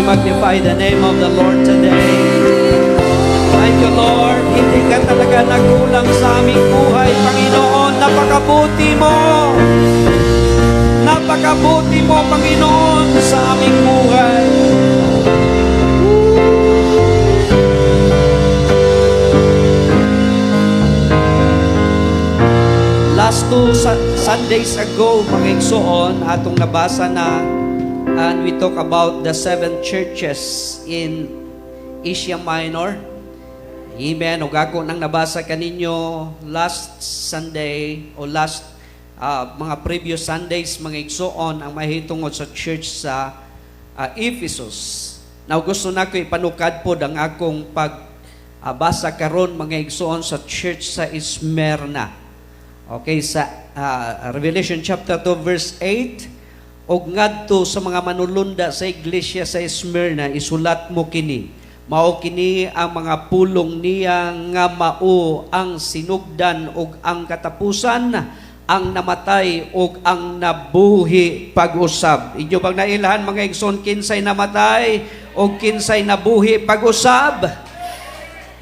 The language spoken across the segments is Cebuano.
Magnify the name of the Lord today. Thank you, Lord. Hindi ka talaga nagkulang sa aming buhay, Panginoon. Napakabuti mo. Napakabuti mo, Panginoon, sa aming buhay. Last two Sundays ago, mga igsoon, atong nabasa na and we talk about the seven churches in Asia Minor. Amen. Ug ako nang nabasa kaninyo last Sunday o last mga previous Sundays, mga igsoon, ang mahitungod sa church sa Ephesus. Now gusto nako ipanukad pod ang akong pag basa karon, mga igsoon, sa church sa Smyrna. Okay, sa Revelation chapter 2 verse 8, "Og ngadto sa mga manulunda sa iglesia sa Smyrna isulat mo kini: Mao kini ang mga pulong niya nga mao ang sinugdan ug ang katapusan, ang namatay ug ang nabuhi pag-usab." Inyo bang nailhan, mga igsoon, kinsay namatay ug kinsay nabuhi pag-usab?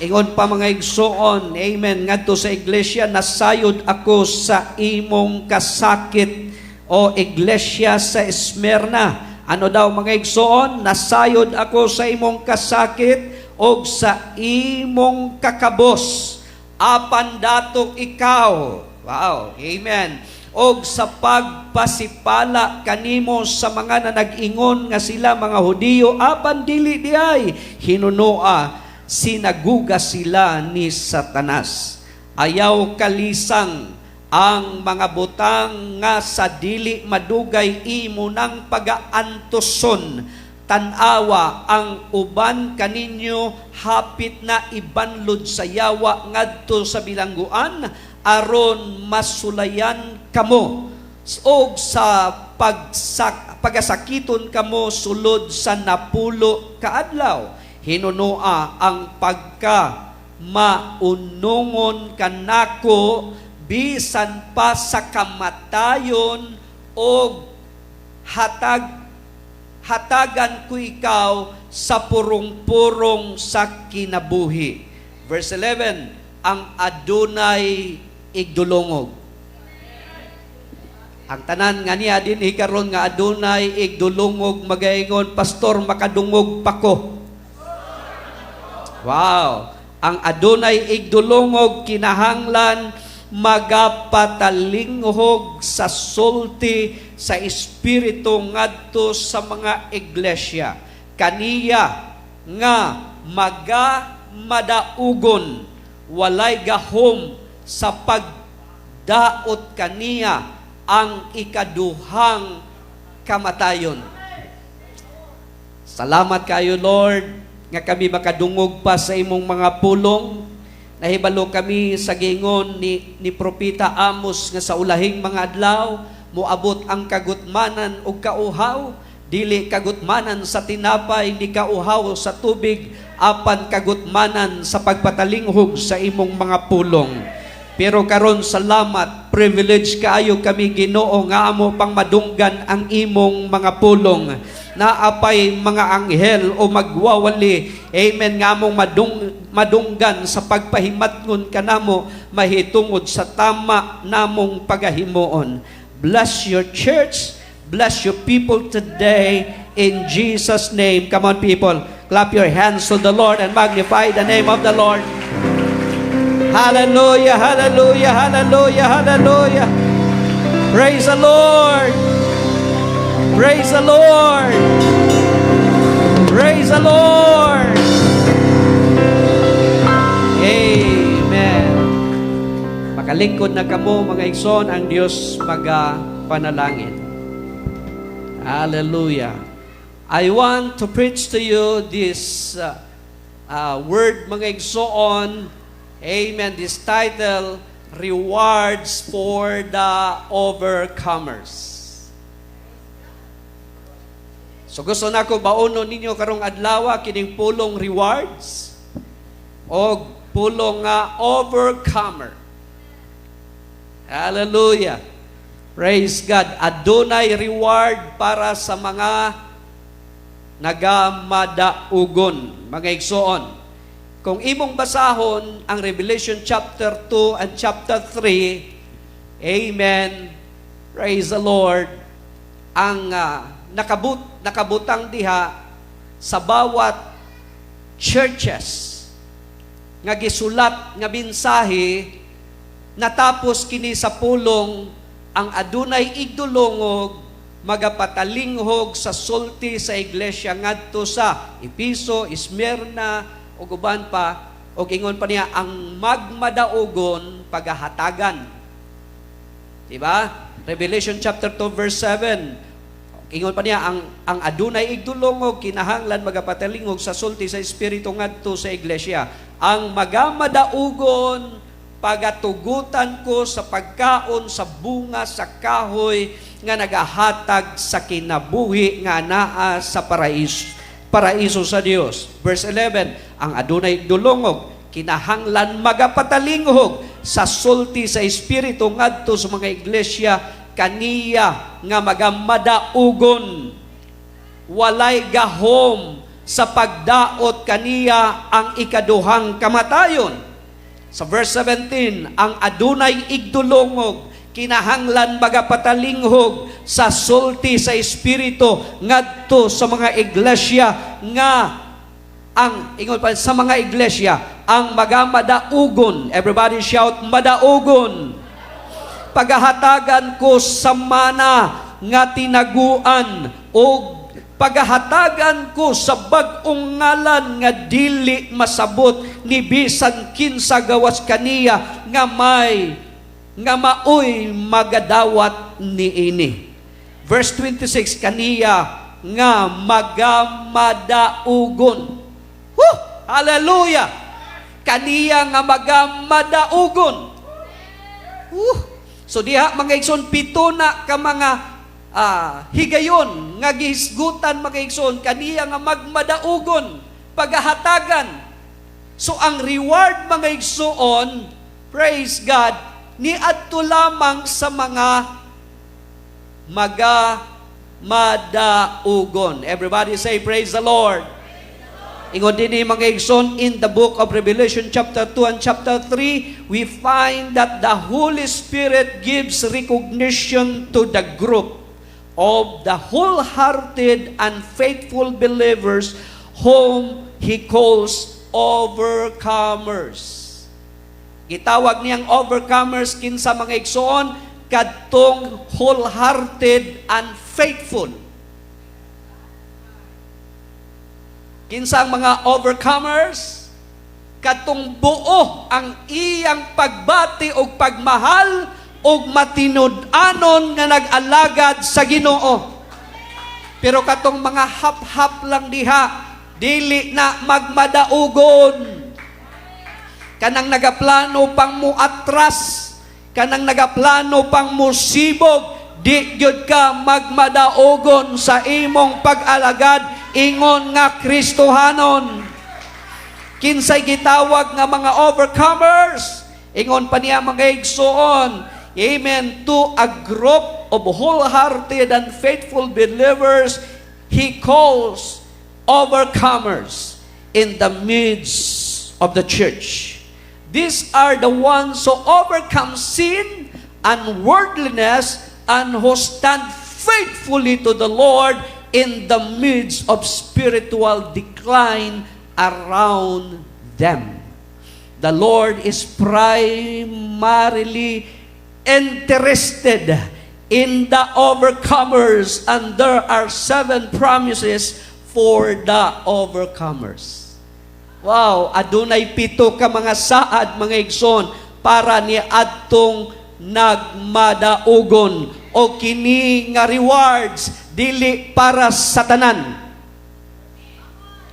Ingon pa, mga igsoon, amen, ngadto sa iglesia, "Nasayod ako sa imong kasakit, o iglesia sa Smyrna." Ano daw, mga igsoon? "Nasayod ako sa imong kasakit o sa imong kakabos. Apan datok ikaw." Wow, amen. "Og sa pagpasipala kanimo sa mga na nag-ingon nga sila mga Hudiyo apan dili diay, hinunoa sinaguga sila ni Satanas. Ayaw kalisang ang mga butang nga sa dili madugay imo nang pagaantuson. Tan-awa, ang uban kaninyo hapit na ibanlod sa yawa ngadto sa bilangguan aron masulayan kamo og sa pagasakiton kamo sulod sa 90 kaadlaw. Hinunoa ang pagka maunungon kanako bisan pa sa kamatayon og hatagan ko ikaw sa purong-purong sa kinabuhi." Verse 11, ang adunay igdulongog. Ang tanan nga niya din karon nga adunay igdulongog magaingon, "Pastor, makadungog pa ko." Wow. Ang adunay igdulongog kinahanglan magapatalinghog sa sulti sa Espiritu ngadto sa mga iglesia. Kaniya nga maga madaugon, walay gahom sa pagdaot kaniya ang ikaduhang kamatayon. Salamat kayo, Lord, nga kami makadungog pa sa imong mga pulong. Nahibalo kami sa gingon ni Propeta Amos nga sa ulahing mga adlaw moabot ang kagutmanan ug kauhaw, dili kagutmanan sa tinapay ni kauhaw sa tubig, apan kagutmanan sa pagpatalinghog sa imong mga pulong. Pero karon, salamat, privilege kaayo kami, Ginoo, nga amo pang madunggan ang imong mga pulong. Naapay mga anghel o magwawali, amen, nga among madunggan sa pagpahimatngon kanamo mahitungod sa tama namong pagahimuon. Bless your church, bless your people today in Jesus' name. Come on, people, clap your hands to the Lord and magnify the name of the Lord. Hallelujah, hallelujah, hallelujah, hallelujah. Praise the Lord. Praise the Lord. Praise the Lord. Amen. Makalingkod na kamo, mga igsoon, ang Diyos magapanalangin. Hallelujah. I want to preach to you this word, mga igsoon. Amen. This title, "Rewards for the Overcomers." So gusto nako baono ninyo karong adlaw kining pulong rewards o pulong nga overcomer. Hallelujah. Praise God. Adunay reward para sa mga Nagamadaugon, mga igsoon. Kung imong basahon ang Revelation chapter 2 and chapter 3, amen, praise the Lord, ang nakabutang diha sa bawat churches nga gisulat nga mensahe, natapos kini sa pulong, "Ang adunay igdulongog magapatalinghog sa sulti sa iglesia ngadto sa Episo, Smyrna ug uban pa." Ug ingon pa niya, "Ang magmadaugon pagahatagan." Di ba? Revelation chapter 2 verse 7. Ingon pa niya, ang adunay igdulongog kinahanglan magapatalingog sa sulti sa espiritu ngadto sa iglesia. "Ang magamadaugon pagatugutan ko sa pagkaon sa bunga sa kahoy nga nagahatag sa kinabuhi nga naa sa paraiso sa Dios." Verse 11, "Ang adunay dulongog kinahanglan magapatalinghog sa sulti sa espiritu ngadto sa mga iglesia. Kaniya nga magamadaugon, walay gahom sa pagdaot kaniya ang ikaduhang kamatayon." Sa verse 17, "Ang adunay igdulongog kinahanglan magapatalinghog sa sulti sa espiritu ngadto sa mga iglesia nga ang ingon pa sa mga iglesia, ang magamadaugon." Everybody shout, "Madaugon." "Pagahatagan ko sa mana nga tinaguan o pagahatagan ko sa bag-ong ngalan nga dili masabot ni bisan kinsa gawas kaniya nga maoy magadawat niini." Verse 26, "Kaniya nga magamadaugon." Woo! Hallelujah! Kaniya nga magamadaugon. Woo! So diha, mga igsoon, pito na ka mga higayon nga gihisgutan, mga igsoon. Kaniya nga magmadaugon pagahatagan. So ang reward, mga igsoon, praise God, niadto lamang sa mga maga madaugon. Everybody say, "Praise the Lord." Ingon din mga igsoon, in the book of Revelation chapter 2 and chapter 3, we find that the Holy Spirit gives recognition to the group of the wholehearted and faithful believers whom He calls overcomers. Gitawag niyang overcomers kinsa, mga igsoon? Kadtong wholehearted and faithful. Kinsa ang mga overcomers? Katong buo ang iyang pagbati og pagmahal og matinud-anon nga nag-alagad sa Ginoo. Pero katong mga hap-hap lang diha, dili na magmadaugon. Kanang nagaplano pang muatras, kanang nagaplano pang musibog, di gyud ka magmadaugon sa imong pag-alagad ingon nga Kristohanon. Kinsay gitawag nga mga overcomers? Ingon pa niya, mga igsoon, amen, to a group of wholehearted and faithful believers He calls overcomers in the midst of the church. These are the ones who overcome sin and worldliness and who stand faithfully to the Lord in the midst of spiritual decline around them. The Lord is primarily interested in the overcomers, and there are seven promises for the overcomers. Wow, adunay pito ka mga saad, mga igsoon, para ni adtong nagmadaugon, o kini nga rewards dili para sa tanan.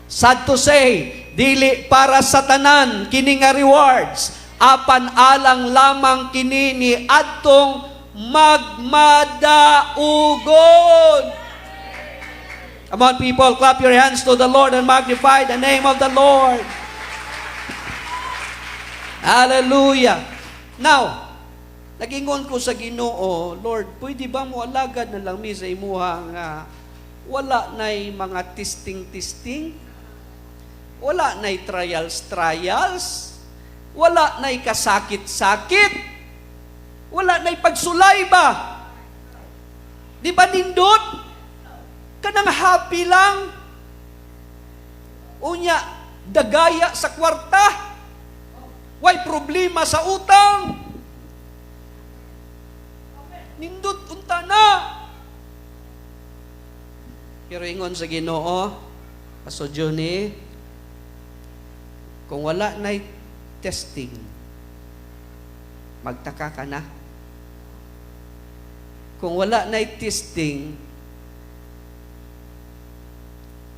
Sad to say, dili para sa tanan kini nga rewards, apan alang lamang kini ni adtong magmadaugon. Come on, people, clap your hands to the Lord and magnify the name of the Lord. Hallelujah. Now, nagingon ko sa Ginoo, "Lord, pwede ba mo alagad na lang mi sa imuha nga Wala na'y mga testing-testing. Wala na'y trials-trials. Wala na'y kasakit-sakit. Wala na'y pagsulay ba? Di ba nindot? Kanang happy lang. Unya, dagaya sa kwarta. Way problema sa utang. Nindot unta na. Pero ingon sa Ginoo, Pastor Johnny, kung wala na'y testing, magtaka ka na. Kung wala na'y testing,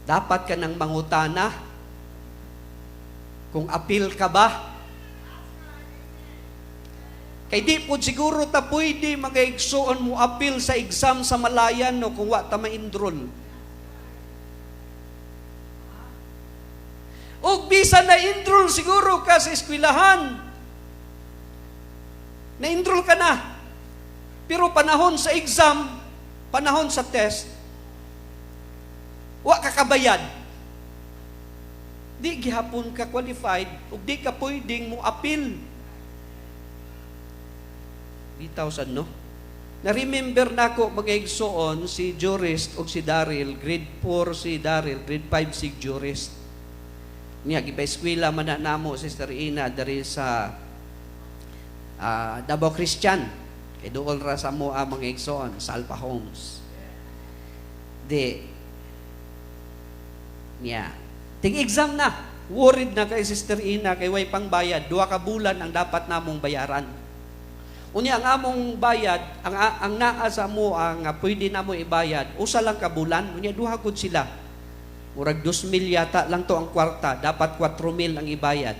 dapat ka nang mangutana kung apil ka ba. Kay di po siguro ta pwede mga igsuon mo apil sa exam sa Malayan, no, kung wa ta ma-enroll. Og bisan na enroll siguro ka sa eskwelahan, na-enroll ka na. Pero panahon sa exam, panahon sa test, wa ka kabayad. Di gihapon ka qualified ug di ka pwedeng mo appeal. Bitaw sad, no? Na-remember nako, mga igsuon, si Jurist ug si Daryl, grade 4 si Daryl, grade 5 si Jurist. Niya gipa-eskwela man na namo, Sister Ina, diri sa Davao Christian. Kay duol ra sa mo ang mga igsoon sa Alpha Homes. Di niya ting exam na, worried na kay Sister Ina kay way pang bayad, 2 ka bulan ang dapat namong bayaran. Unya ang among bayad, ang naa sa mo ang pwede namo ibayad, usa lang ka bulan, unya duha gud sila. Murag 2,000 yata lang to ang kwarta, dapat 4,000 ang ibayad.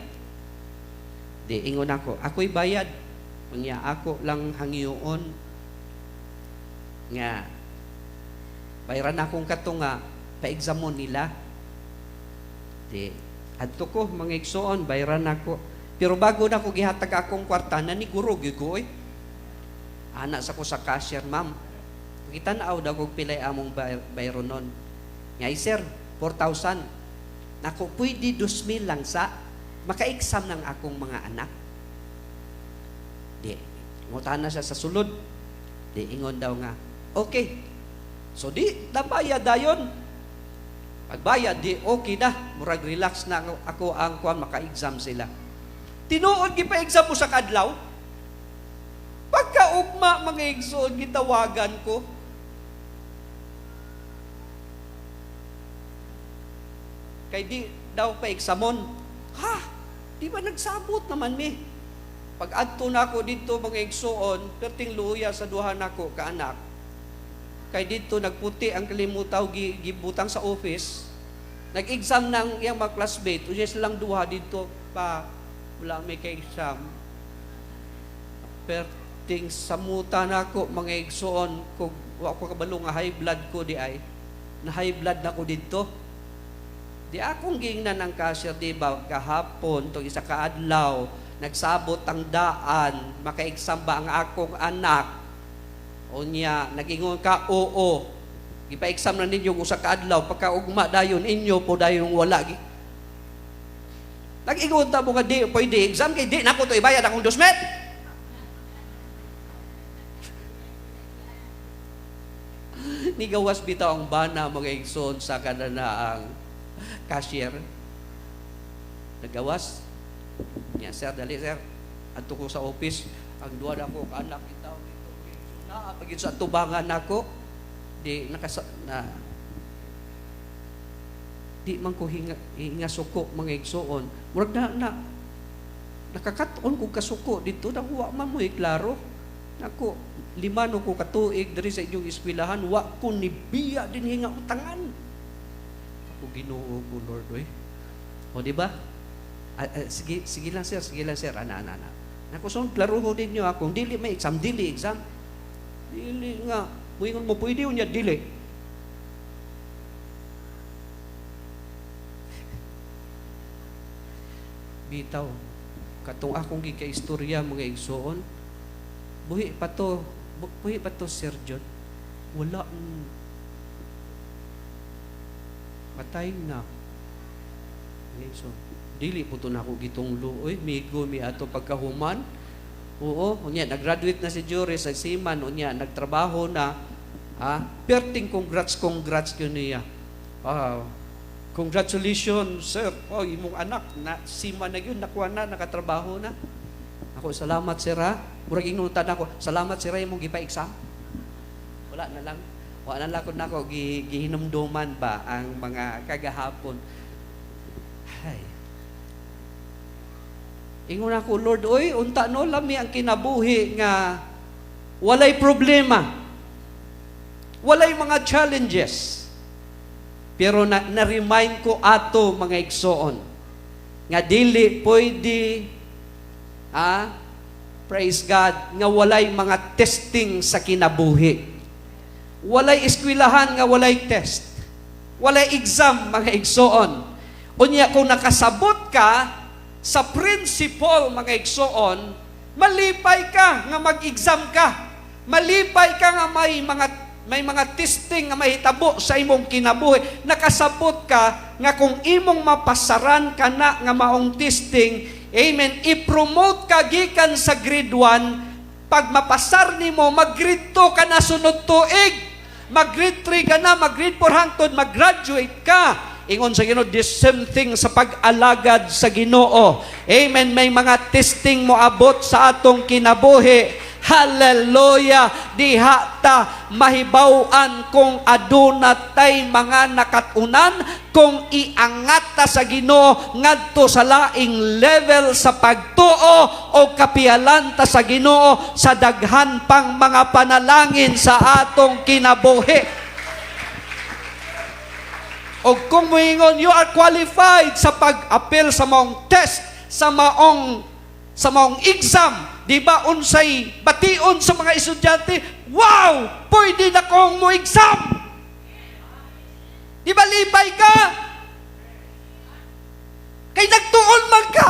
Di ingon ako, ako'y bayad. Unya ako lang hangyoon nga bayaran akong katunga, pa-examon nila. Di adto ko, mga igsoon, bayaran ako. Pero bago na ko gihatag akong kwarta, naniguro gyud ko oy. Ana sa ko sa cashier, "Ma'am, kita-tanaw daw kog pilay among bayronon." Nga, "Ay, sir, 4,000." Nako, "Pwede 2,000 lang sa maka-exam ng akong mga anak?" Di, ngutana siya sa sulod. Di, ingon daw nga, "Okay." So di, nabayad dayon. Pagbayad, di okay na. Murag relax na ako ang kuan, maka-exam sila. Tinuod gipa-exam mo sa kadlaw. Pagkaugma, mga igsoon, gitawagan ko. Kay di daw pa examon. Ha? Di ba nagsabot naman mi? Pag adto na ako dito, mga igsoon, perting luya sa duha nako ka anak. Kay dito nagputi ang kalimutaw gibutang sa office. Nag-exam ng iyang mga classmate, unya silang duha dito pa, "Wala may ka-exam." Perting samuta nako, mga igsoon, kung wa ko kabalo nga high blood ko di ay. Na high blood na ko dito. Di akong giingnan ang cashier, di ba, kahapon, tong isa ka adlaw, nagsabot ang daan, maka-exam ba ang akong anak? Unya, nagingon ka, "Oo." Gipa-exam na ninyo usa ka adlaw, pagkaugma dayon inyo po dayon wala. Nag-ingon ta mo nga di pwede exam kay di nako to ibayad akong 2,000. Nigawas bitaw ang bana, mga igsoon, sa kanana ang cashier. Nagawas. Niya, "Sir, dali sir. Adto ko sa office." Ang duha na ko kaanak itaw dito. Naa pag sa tubangan nako. Di nakasa na di man ko hinga, hinga suko, mga igsoon. Murag na nakakat-on ko kasuko dito na wa man mo klaro. Nako, 5 no ko katuig diri sa inyong eskwelahan, wa ko ni biya din hinga utangan. Ako, Ginoo ko Lord oy. O di ba? Ah, ah, sige, sige lang sir, sige lang sir, ana ana ana. Nako, so klaruho ninyo akong dili may exam, dili exam. Dili nga, muingon mo pwede, unya dili. Bitaw, katong akong gikaistorya, mga igsoon, buhi pa to, buhi pa to, Sir John. Wala. Patay na. Okay, so, dili po to nako gitunglo. Uy, migo mi ato pagkahuman. Oo, unya, nag-graduate na si Juris, sa seaman, unya, nagtrabaho na. Ah, perting congrats, congrats yun niya. Ah, "Congratulations, sir. Oh, imong anak, na seaman na yun, nakuha na, nakatrabaho na." Ako, "Salamat, sir, ha." Murag ingnutan ako, "Salamat, sir, imong gipa-exam." Wala na lang. Wala na lang ko nako gihinumduman ba ang mga kagahapon. Ay. Ingon ako, "Lord, oy, unta no, lami ang kinabuhi nga walay problema. Walay mga challenges." Pero na, na-remind ko ato, mga igsoon, nga dili pwede, praise God, nga walay mga testing sa kinabuhi. Walay eskwelahan nga walay test. Walay exam, mga igsoon. Unya kung nakasabot ka sa principle, mga igsoon, malipay ka nga mag-exam ka. Malipay ka nga may mga testing nga mahitabo sa imong kinabuhi. Nakasabot ka nga kung imong mapasaran ka na nga maong testing, amen, i-promote ka gikan sa grade 1, pag mapasar nimo, mag-grade 2 ka na sunod tuig. Mag-grade 3 ka na, mag-grade 4 hangtod mag-graduate ka. Ingon sa Ginoo, the same thing sa pag-alagad sa Ginoo. Amen. May mga testing mo abot sa atong kinabuhi. Hallelujah! Diha ta mahibaw-an kung aduna tay mga nakatunan, kung iangat ta sa Ginoo ngadto sa laing level sa pagtuo o kapiyalan ta sa Ginoo sa daghan pang mga panalangin sa atong kinabuhi. O kung moingon, you are qualified sa pag-apil sa maong test, sa maong exam, di ba unsay bation sa mga estudyante? "Wow, pwede na kong mo exam." Di ba lipay ka? Kay nagtuon man ka.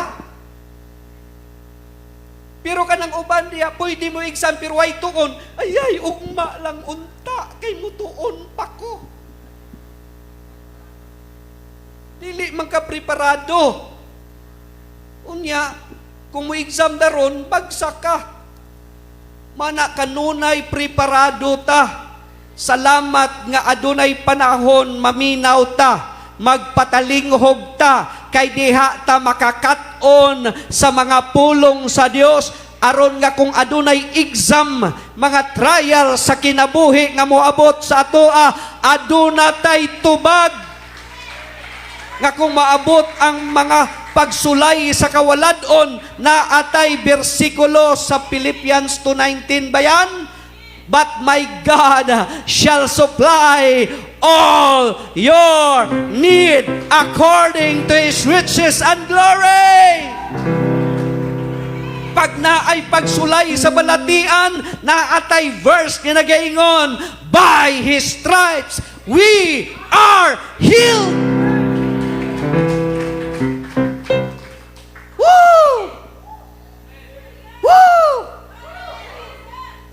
Pero kanang uban diya, pwede mo exam pero way tuon. "Ay ay, ugma lang unta kay mutuon pa ko." Dili man ka preparado. Unya, kung mo exam daron, bagsak ka. Mana kanunay preparado ta. Salamat nga adunay panahon maminaw ta, magpatalinghog ta, kay diha ta makakat-on sa mga pulong sa Dios aron nga kung adunay exam, mga trial sa kinabuhi nga moabot sa atoa, aduna tay tubag nga kung maabot ang mga pagsulay sa kawalad-on na atay bersikulo sa Philippians 2:19 bayan? "But my God shall supply all your need according to His riches and glory." Pag naay pagsulay sa balatian, naatay verse nga nagaingon, "By His stripes we are healed." Woo! Woo!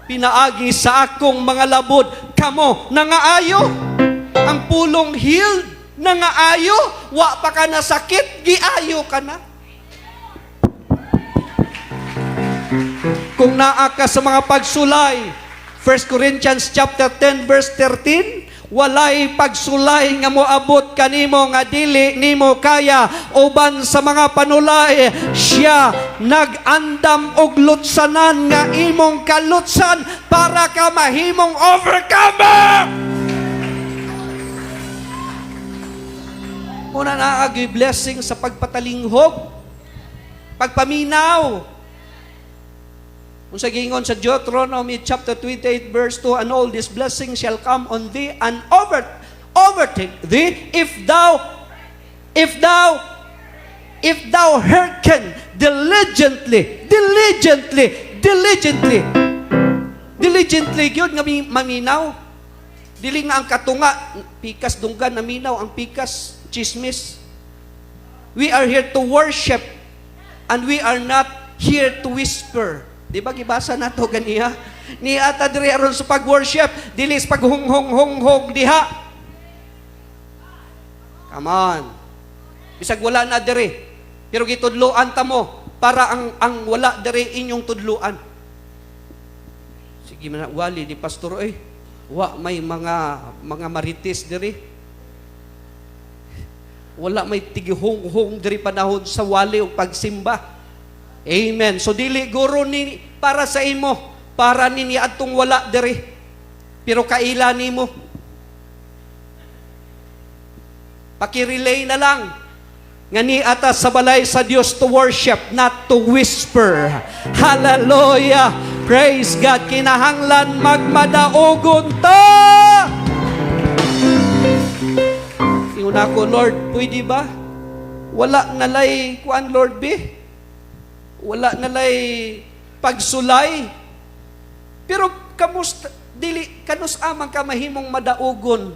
Pinaagi sa akong mga labod, kamo nangaayo. Ang pulong healed, nangaayo, wa pa ka na sakit, giayo ka na. Kung naa ka sa mga pagsulay, 1 Corinthians chapter 10 verse 13, walay pagsulay nga moabot kanimo nga dili nimo kaya. Uban sa mga panulay, siya nag-andam og lutsanan nga imong kalutsan para ka mahimong overcomer. Una na agi blessing sa pagpatalinghog, pagpaminaw. Kung sa gingon sa Deuteronomy chapter 28 verse 2, "And all these blessings shall come on thee and overtake thee if thou hearken diligently, diligently, diligently." Diligently gyud nga maminaw. Dili nga ang katunga pikas dunggan naminaw, ang pikas chismis. We are here to worship and we are not here to whisper. Di ba gibasa nato ganiya? Ni ata diri aron sa pag-worship, dili sa paghunghong-hunghong diha. Come on. Bisag wala na diri. Pero gitudloan ta mo para ang wala diri inyong tudloan. Sige man, wali ni pastor eh. Wa may mga marites diri. Wala may tigihong-hong diri panahon sa wali o pagsimba. Amen. So dili guro ni para sa imo, para ni adtong wala diri. Pero kaila nimo. Pakirelay na lang. Nga ni ata sa balay sa Dios to worship, not to whisper. Hallelujah! Praise God! Kinahanglan magmadaogon ta! Ingon ako, "Lord, pwede ba? Wala na lay, kuan, Lord, be? Wala na lay pagsulay." Pero kamusta, dili, kanus amang ka mahimong madaogon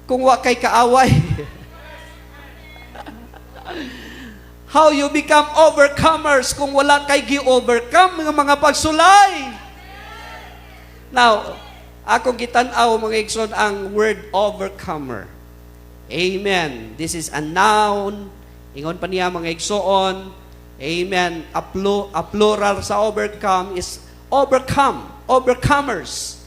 kung wa kay kaaway? How you become overcomers kung wala kay gi-overcome ng mga pagsulay? Now, ako gitan-aw, mga igsoon, ang word "overcomer." Amen. This is a noun. Ingon pa niya, mga igsoon. Amen. A plural sa "overcome" is "overcome." Overcomers.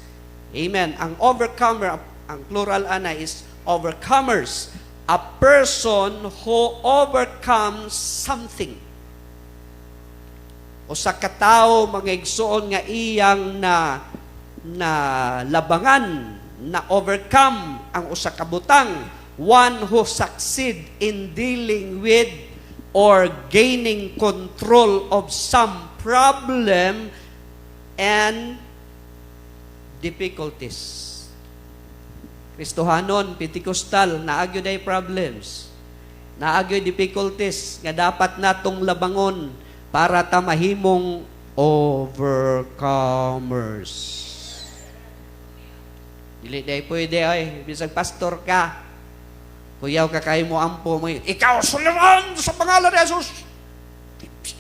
Amen. Ang "overcomer," ang plural ana is "overcomers." A person who overcomes something. O sa katao, mga igsoon, nga iyang na labangan, na overcome ang usa ka butang, one who succeed in dealing with or gaining control of some problem and difficulties. Kristohanon, Pentecostal, naa gyud ay problems. Naa gyoy difficulties nga dapat natong labangon para ta mahimong overcomers. Dili day pwede ay, bisag pastor ka. Kuyaw ka kay mo ampo mo, "Ikaw suliran sa pangalan ni Jesus."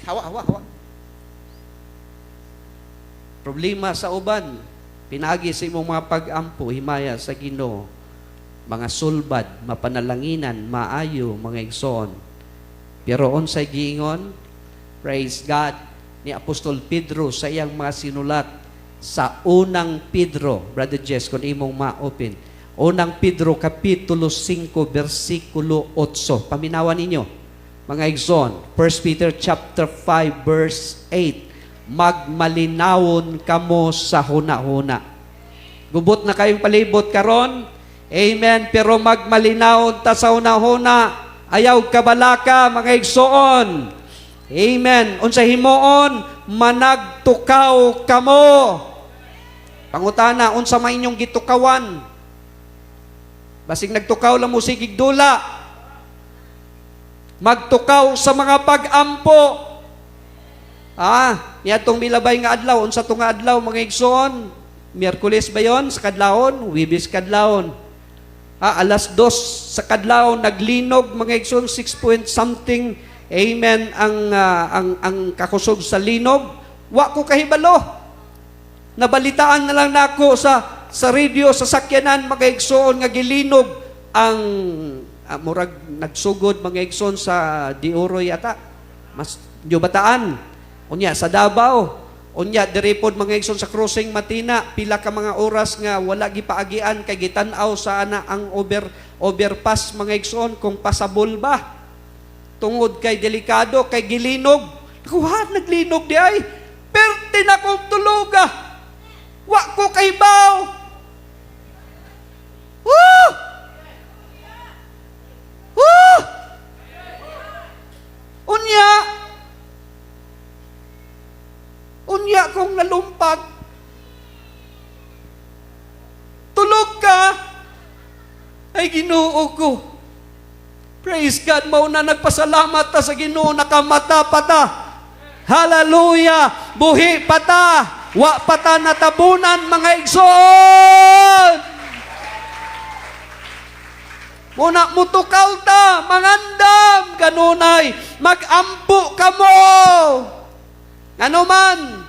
Hawa, hawa, hawa. Problema sa uban, pinaagi sa imong mga pag-ampo, himaya sa Ginoo, mga sulbad, mapanalanginan, maayo, mga igsoon. Pero unsay giingon? Praise God, ni Apostol Pedro sa iyang mga sinulat sa Unang Pedro, Brother Jess, kung imong ma-open. Unang Pedro, Kapitulo 5, versikulo 8. Paminawan ninyo, mga igsoon. 1 Peter chapter 5, verse 8. Magmalinawon kamo sa huna-huna. Gubot na kayong palibot karon. Amen. Pero magmalinawon ta sa huna-huna. Ayaw kabalaka, mga igsoon. Amen. Unsa himuon? Managtukaw kamo. Pangutana, unsa may inyong gitukawan? Basig nagtukaw lang mo sigig dula. Magtukaw sa mga pag-ampo. Ah, niadtong milabay nga adlaw, unsa to nga adlaw, mga igsoon? Miyerkules ba yon sa kadlawon? Huwebes kadlawon. Ah, 2:00 sa kadlawon naglinog, mga igsoon, 6 point something. Amen, ang kakusog sa linog. Wa ko kahibalo. Nabalitaan na lang nako sa radio sa sakyanan, mga igsoon, nga gilinog ang murag nagsugod, mga igsoon, sa Dioro yata. Mas New Bataan. Unya sa Davao. Unya diri pod, mga igsoon, sa crossing Matina, pila ka mga oras nga wala gipaagian kay gitan-aw sa ana ang overpass, mga igsoon, kung pasabol ba. Tungod kay delikado kay gilinog. Kuha naglinog di ay. Perte na kong tuluga. Wa ko kahibaw. Woo! Woo! Unya, unya kong nalumpag. Tulog ka. Ay, Ginoo ko. Praise God, mao na nagpasalamat ta sa Ginoo, nakamata pa ta. Hallelujah! Buhi pa ta. Wa pa ta natabunan, mga igsoon. Muna mutukaw ta, mangandam, kanunay, magampo kamo. Ano man,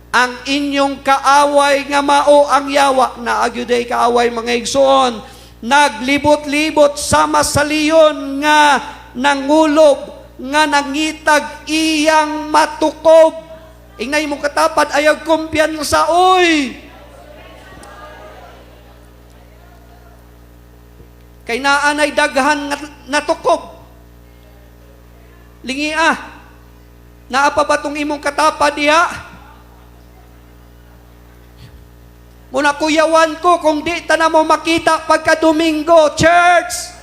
ang inyong kaaway nga mao ang yawa, naa gyuday kaaway, mga igsoon. Naglibot-libot sama sa leon nga nangulob, nga nangitag iyang matukob. Ingna imong katapad, ayaw kumpiyansa, oy! Kay naa nay daghan nga natukob. Lingi ah. Naa pa ba tong imong katapad diha? Muna kuyawan ko kung di ta na mo makita pagka Domingo, church.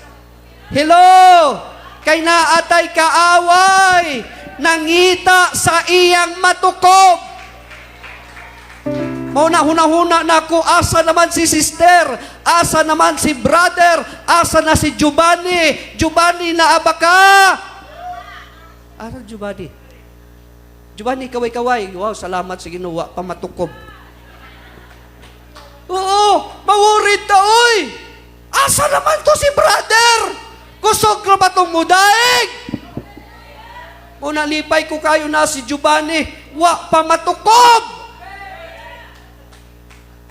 Hello! Kay naatay kaaway, nangita sa iyang matukob. Mao na hunahuna na ako, asa naman si sister, asa naman si brother, asa na si Giovanni? Giovanni, naa ba ka? Asa Giovanni? Giovanni, kaway-kaway. Wow, salamat sa Ginoo, pa matukob. Oo, ma-worried ta, oy! Asa naman to si brother? Kusog na ba tong mudaig? Muna lipay ko kayo na si Giovanni, wa pa matukob!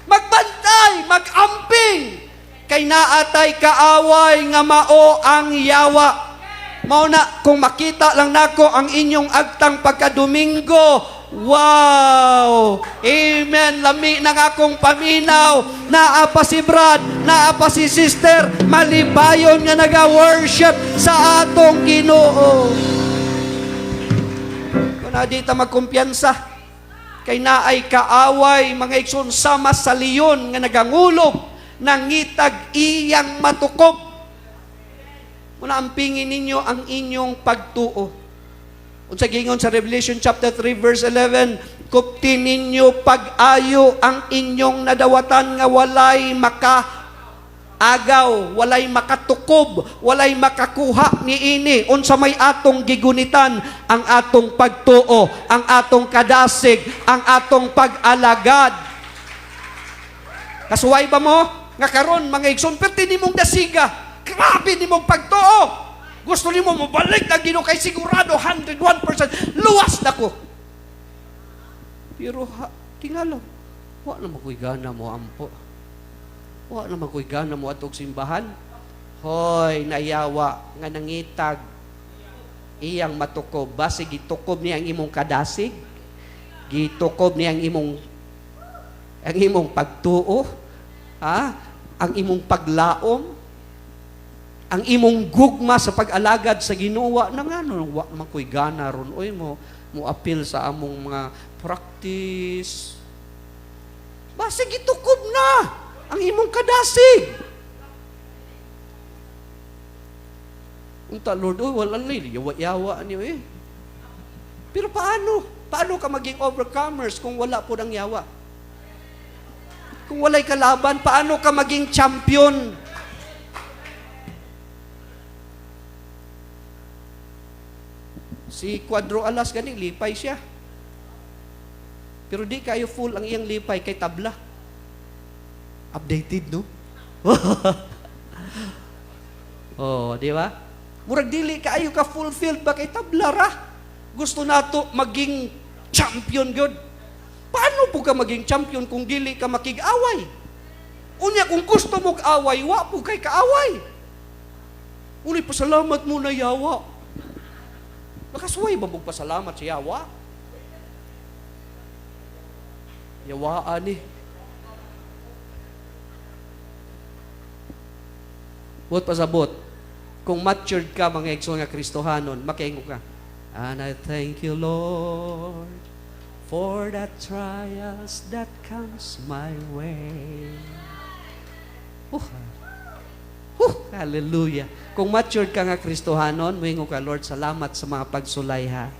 Magbantay, magamping, kay naatay kaaway nga mao ang yawa. Mao na kung makita lang nako ang inyong agtang pagka-Domingo, wow! Amen! Lami ng akong paminaw. Naa pa si Brad, naa pa si Sister, malipayon nga naga-worship sa atong Ginoo. Kung na di ta magkumpiyansa, kay naay kaaway, mga igsoon, sama sa leon nga nagangulob, nangitag iyang matukob. Muna ampingin ninyo ang inyong pagtuo. Unsa gingon sa Revelation chapter 3 verse 11, kupti ninyo pag-ayo ang inyong nadawatan nga walay maka agaw, walay makatukob, walay makakuha niini. Unsa may atong gigunitan? Ang atong pagtuo, ang atong kadasig, ang atong pag-alagad. Kasuway ba mo? Nga karon mga igsoon, perti nimong dasiga. Grabe nimong pagtuo. Gusto nimo mobalik na Ginoo kay sigurado 101% luwas na ko. Pero ha, tingala, wa naman ko'y gana mo ampo. Wa naman ko'y gana mo atog simbahan. Hoy, nayawa nga nangitag iyang matukob. Basi gitukob niya ang imong kadasig. Gitukob niya ang imong pagtuo, ha? Ang imong paglaom, ang imong gugma sa pag-alagad sa Ginoo. Na ngano wa man ko'y gana ron, oy, mo mo apil sa among mga practice. Basi gitukob na ang imong kadasig. Unta Lord, oh, wala ni yawa-yawa niyo eh. Pero paano? Paano ka maging overcomers kung wala po ng yawa? Kung walay kalaban, paano ka maging champion? Si Cuadro Alas gani, lipay siya. Pero di kayo full ang iyang lipay kay tabla. Updated, no? Oh, di ba? Murag dili kaayo ka fulfilled ba kay tabla ra. Gusto nato maging champion gyud. Paano po ka maging champion kung dili ka makig-away? Unya kung gusto mo away, wa po kay kaaway. Uli pasalamat mo na yawa. Makasuway ba mong pasalamat sa yawa? Yawaan eh. Buot pasabot, kung matured ka, mga igsoon nga Kristohanon, makaingo ka, "And I thank you, Lord, for the trials that comes my way." Hallelujah. Kung matured ka nga Kristohanon, moingo ka, "Lord, salamat sa mga pagsulay ha.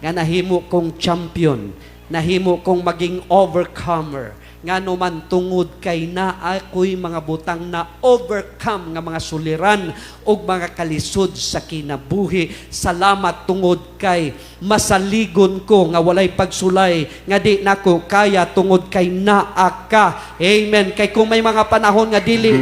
Nga nahimo kong champion, nahimo kong maging overcomer. Ngano man tungod kay naa ko'y mga butang na overcome nga mga suliran ug mga kalisod sa kinabuhi. Salamat tungod kay masaligon ko nga walay pagsulay nga di nako kaya tungod kay naa ka." Amen. Kay kung may mga panahon nga dili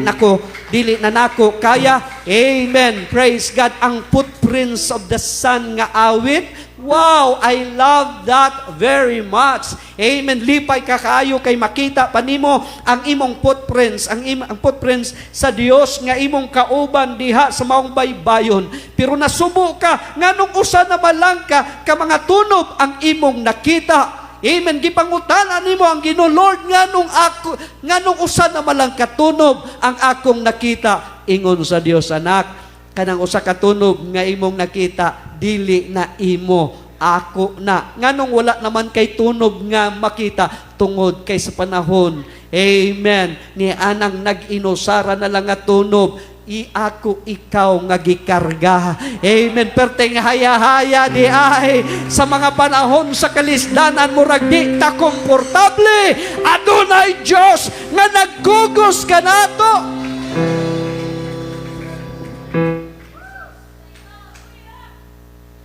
na nako kaya, amen. Praise God. Ang footprints of the Son nga awit, Wow, I love that very much. Amen. Lipay ka kaayo kay makita pa nimo ang imong footprints, ang footprints sa Dios nga imong kauban diha sa maong baybayon. Pero nasubo ka nganong usa na man lang ka mga tunob ang imong nakita. Amen. Gipangutana nimo ang Ginoo, "Lord, nganong usa na man lang katunob ang akong nakita?" Ingon sa Dios, "Anak, kanang usa ka tunob nga imong nakita, dili na imo, ako na." Nganong wala naman kay tunob nga makita? Tungod kay sa panahon, amen, ni anang nag-inusara na lang nga tunob, i ako ikaw nga gikarga. Amen. Perteng haya-haya di ay sa mga panahon sa kalisdanan, murag di ta komportable. Adunay Diyos nga nagkugos kanato.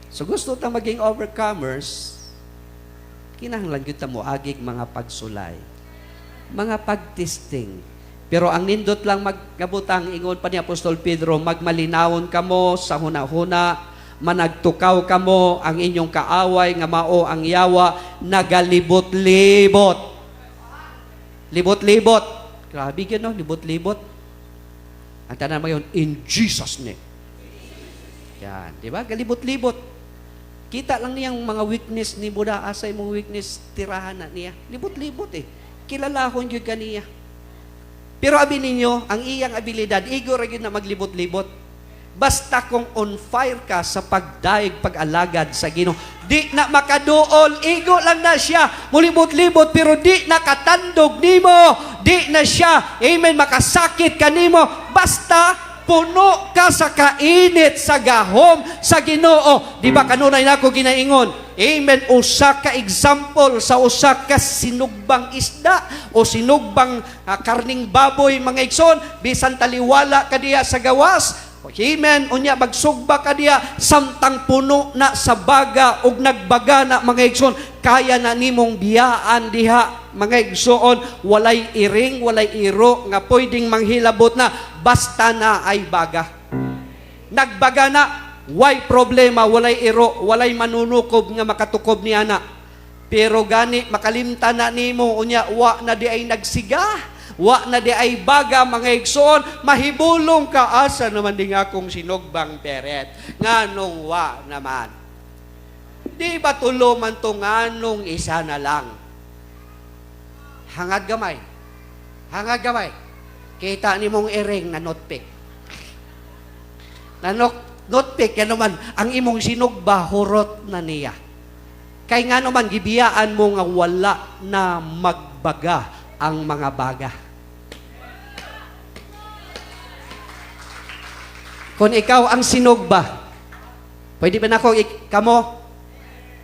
So gusto ta maging overcomers, kinahanglan gyud ta moagig mga pagsulay, mga pagtesting. Pero ang nindot lang magkabutang, ingon pa ni Apostol Pedro, "Magmalinawon kamo sa hunahuna, managtukaw kamo, ang inyong kaaway nga mao ang yawa nagalibot-libot." Libot-libot. Grabe gyud, no, libot-libot. Ang tanan mo, "In Jesus' name." Yan, di ba? Galibot-libot. Kita lang niyang mga weakness ni Buda, asa imong weakness, tirahan na niya. Libot-libot eh. Kilalahon gyud kaniya. Pero abi ninyo, ang iyang abilidad, igo ra gyud na maglibot-libot. Basta kung on fire ka sa pagdaig, pag-alagad sa Ginoo, di na makaduol, igo lang na siya, mulibot-libot, pero di nakatandog nimo, di na siya, amen, makasakit kanimo, basta puno ka sa kainit sa gahom sa Ginoo. Di ba kanunay nako ginaingon? Amen, usa ka example sa usa ka sinugbang isda o sinugbang karning baboy, mga igsoon, bisan taliwala ka diya sa gawas. Amen, unya magsugba ka diya samtang puno na sa baga ug nagbaga na, mga igsoon, kaya na nimong biyaan diha, mga igsoon, walay iring, walay iro nga pwedeng manghilabot na basta na ay baga. Nagbaga na, way problema, walay iro, walay manunukob nga makatukob ni ana. Pero gani makalimta na nimo unya wa na di ay nagsiga, wa na di ay baga, mga igsoon, mahibulong ka, "Asa naman ding akong sinugbang peret? Nganong wa naman? Di ba tulo man to, nganong isa na lang?" Hangad gamay. Hangad gamay. Kita ni mong iring na notpick. Na notpick, yan naman, ang imong sinugba, hurot na niya. Kay nga naman, gibiyaan mo nga wala na magbaga ang mga baga. Kung ikaw ang sinugba, pwede ba nako kamo?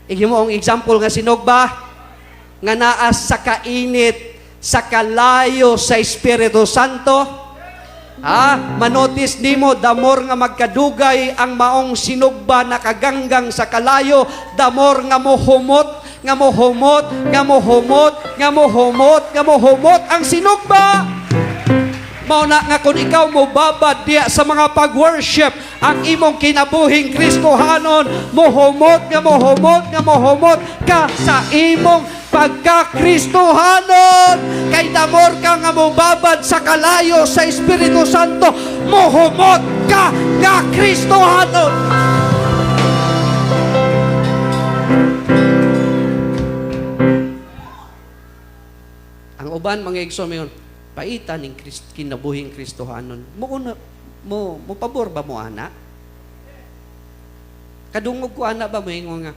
Igyo mo ang example nga sinugba, nga naa sa kainit, sa kalayo sa Espiritu Santo. Ah, manotice nimo, the more nga magkadugay ang maong sinugba nakaganggang sa kalayo, the more nga mohumot, nga mohumot, nga mohumot, nga mohumot, nga mohumot ang sinugba. Mao na nga kung ikaw mobabad diya sa mga pag-worship, ang imong kinabuhing Kristohanon, mohumot nga mohumot nga mohumot ka sa imong pagka-Kristohanon. Kay the more ka nga mobabad sa kalayo sa Espiritu Santo, mohumot ka nga Kristohanon. Ang uban, mga igsoon, mayon, "Paitan ning kinabuhing Kristohanon." Mo pabor ba mo ana? Kadungog ko ana ba, moingon nga,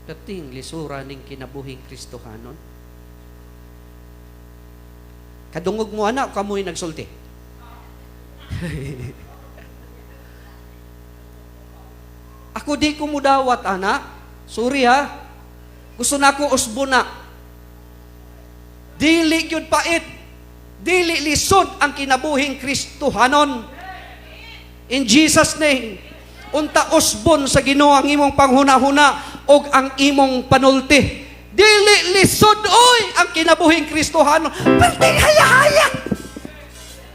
"Dating lisura ning kinabuhing Kristohanon"? Kadungog mo ana o kamoy nagsulti? Ako di ko mudawat ana. Sorry ha. Gusto na ako usbo na. Dili gyud pait. Dili lisod ang kinabuhing Kristohanon. In Jesus' name. Unta usbon sa Ginoo ang imong panghuna-huna og ang imong panulti. Dili lisod oy ang kinabuhing Kristohanon. Perting haya-haya.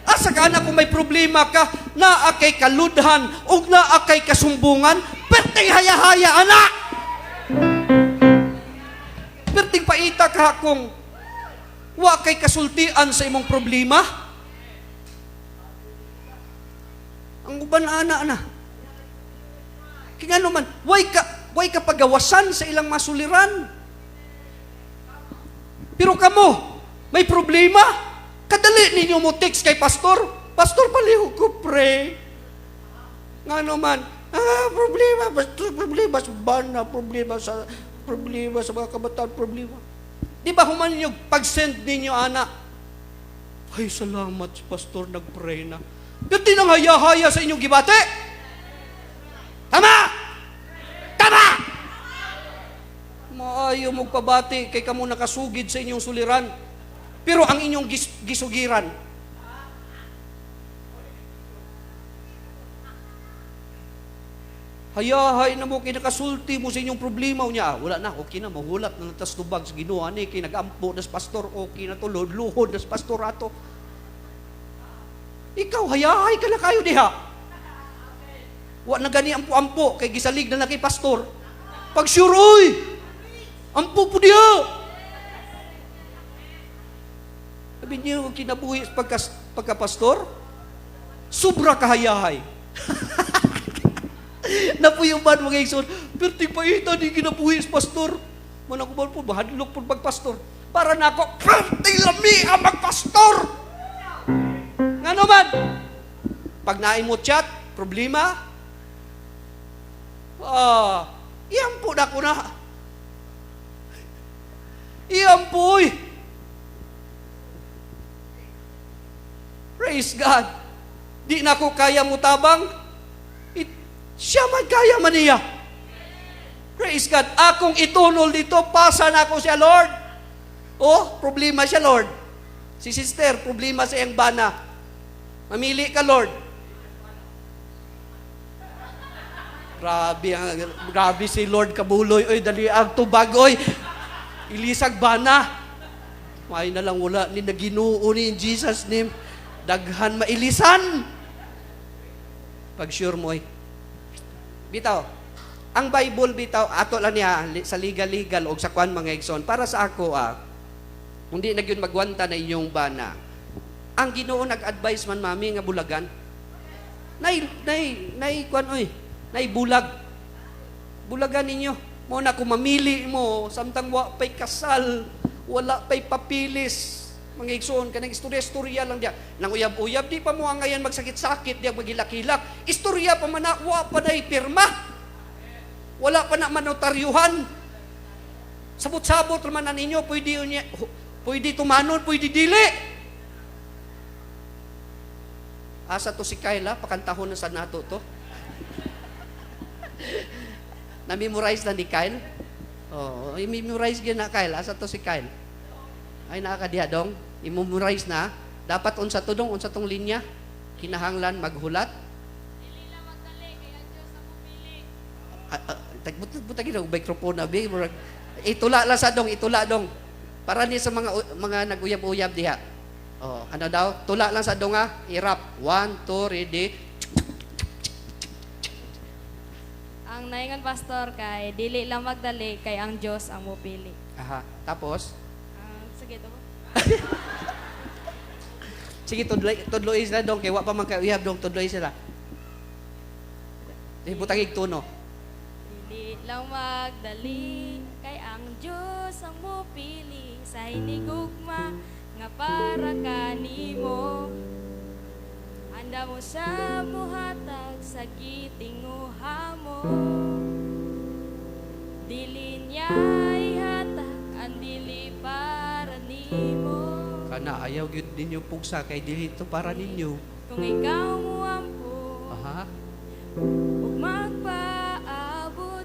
Asa ka na kung may problema ka, naa kay kaludhan ug naa kay kasumbungan, perting haya-haya ana. ka kung wa kay kasultian sa imong problema? Ang uban ana na. Kaya ngano man, way ka pagawasan sa ilang masuliran. Pero kamo, may problema. Kadali ninyo mo text kay pastor. "Pastor, palihog ko pray." Ngano man, problema, pastor, problema sa bana, problema sa mga kabataan, problema. Di ba human ninyo, pag-send ninyo, ana, "Ay, salamat si pastor, nag-pray na." Pero di nang haya-haya sa inyong gibati. Tama! Tama! Maayo magpabati kay kamo nakasugid sa inyong suliran. Pero ang inyong gisugiran, hayahay na mo kay nakasulti mo sa inyong problema niya. Wala na, okay na, mahulat na tas tubag sa Ginoo ani kay nagampo nas pastor, okay na to, luhod nas pastor ato. Ikaw, hayahay ka na kayo diha. Wa na gani ampo-ampo kay gisalig na na kay pastor. Pag sure, oy, ampo po diha. Sabi niyo, kinabuhi pagka-pastor, sobra kahayahay. Napuyuban mga igsoon, pero tigpaita di kinabuhi sa pastor. Manang ko po, bahadlok po magpastor. Para nako, perti lami ang magpastor. Ngano man? Pag naay mo chat, problema, iyampo na ko na. Iyampo, oy. Praise God. Di na ko kaya mutabang. Siya man kaya man niya. Praise God. Akong itunol dito, pasa na ako siya, Lord. Oh, problema siya, Lord. Si sister, problema sa iyang bana. Mamili ka, Lord. Grabe si Lord kabuloy. Oy, dali ang tubag, oy. Ilisag bana. May na lang wala ni naginoo ni in Jesus' name. Daghan mailisan. Pag sure mo, oy. Bitaw, ang Bible bitaw, ato lang niya sa legal-legal o sa kwan mga igsoon. Para sa ako, hindi na gyud magwanta na inyong bana. Ang Ginoo nag-advise man mami nga bulagan. Nay kwan oy, nay bulag. Bulagan ninyo. Mo na kung mamili mo samtang wa pay kasal, wala pay papilis. Mga igsoon kanang istorya-istorya lang diya. Nang uyab-uyab di pa mo angayan magsakit-sakit diya magilak-hilak. Istorya pa man na, wa pa nay pirma. Wala pa na manotaryuhan. Sabot-sabot man na ninyo, pwede niya, pwede tumanon, pwede dili. Asa to si Kyla, pakantahon na sa nato to. Na-memorize na ni Kyle? Oo, i-memorize gyud na Kyle. Asa to si Kyle? Ay, nakakadiha dong. I-memorize na. Dapat unsa to dong, unsa tong linya? Kinahanglan maghulat. Dili lang magdali kay ang Dios ang mupili. Tagbut og microphone na bi. Murag itula lang sa dong, itula dong. Para ni sa mga naguyab-uyab diha. Oh, ano daw? Tula lang sa dong ha. I-rap. 1, 2, ready. Ang naingon pastor kay dili lang magdali kay ang Dios ang mupili. Aha. Tapos Sige to. Sige, tudloy sila dong kay wa pa man kauyab dong, tudloy sila. Di butang igtuno. Dili lang magdali kay ang Dios ang mupili sa hinigugma nga para kanimo. Anda mo sa muhatag sa gitinguha mo. Dili niya ihatag ang dili para nimo. Kana ayaw gyud ninyo pugsa kay dili to para ninyo. Kung ikaw muampo ug magpaabot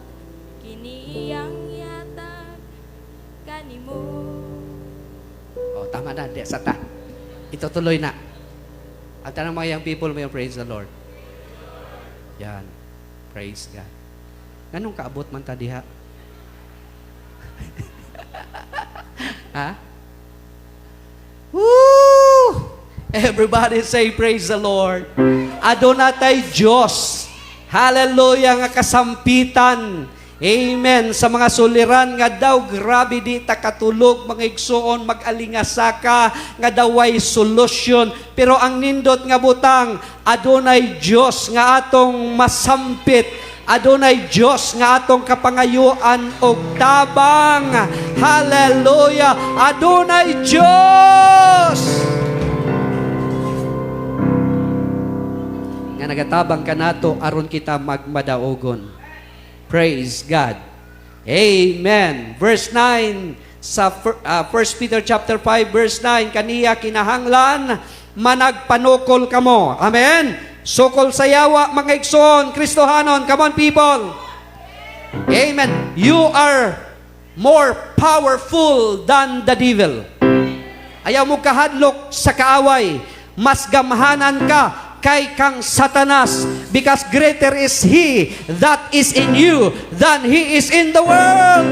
kini ang yatag kanimo. Oh, tama na, di sa ta. Itutuloy na. Ang tanang mga young people, may praise the Lord. Yan. Praise God. Nganong kaabot man ta diha? Ha? Woo! Everybody say praise the Lord. Aduna tay Dios. Hallelujah nga kasampitan. Amen. Sa mga suliran nga daw grabe di ta katulog, mga igsuon, mag-alingasaka nga daw way solusyon. Pero ang nindot nga butang, adunay Dios nga atong masampit. Adunay Dios nga atong kapangayuan og tabang. Hallelujah! Adunay Dios nga nagatabang kanato aron kita magmadaogon. Praise God. Amen. Verse 9 sa 1 Peter chapter 5 verse 9, kaniya kinahanglan managpanukol kamo. Amen. Sukol sa yawa, mga igsoon, Kristohanon, come on, people. Amen. You are more powerful than the devil. Ayaw mo kahadlok sa kaaway. Mas gamhanan ka kay kang Satanas because greater is He that is in you than he is in the world.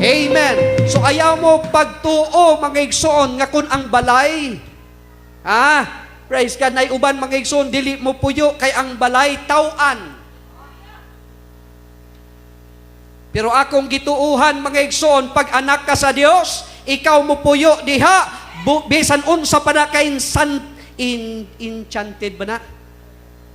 Amen. So ayaw mo pagtuo, mga igsoon, nga kung ang balay, praise God, nay uban, mga igsoon, dili mo puyo kay ang balay taw-an. Pero akong gituuhan, mga igsoon, pag anak ka sa Dios, ikaw mo puyo diha, bisan unsa pa na kay enchanted ba na?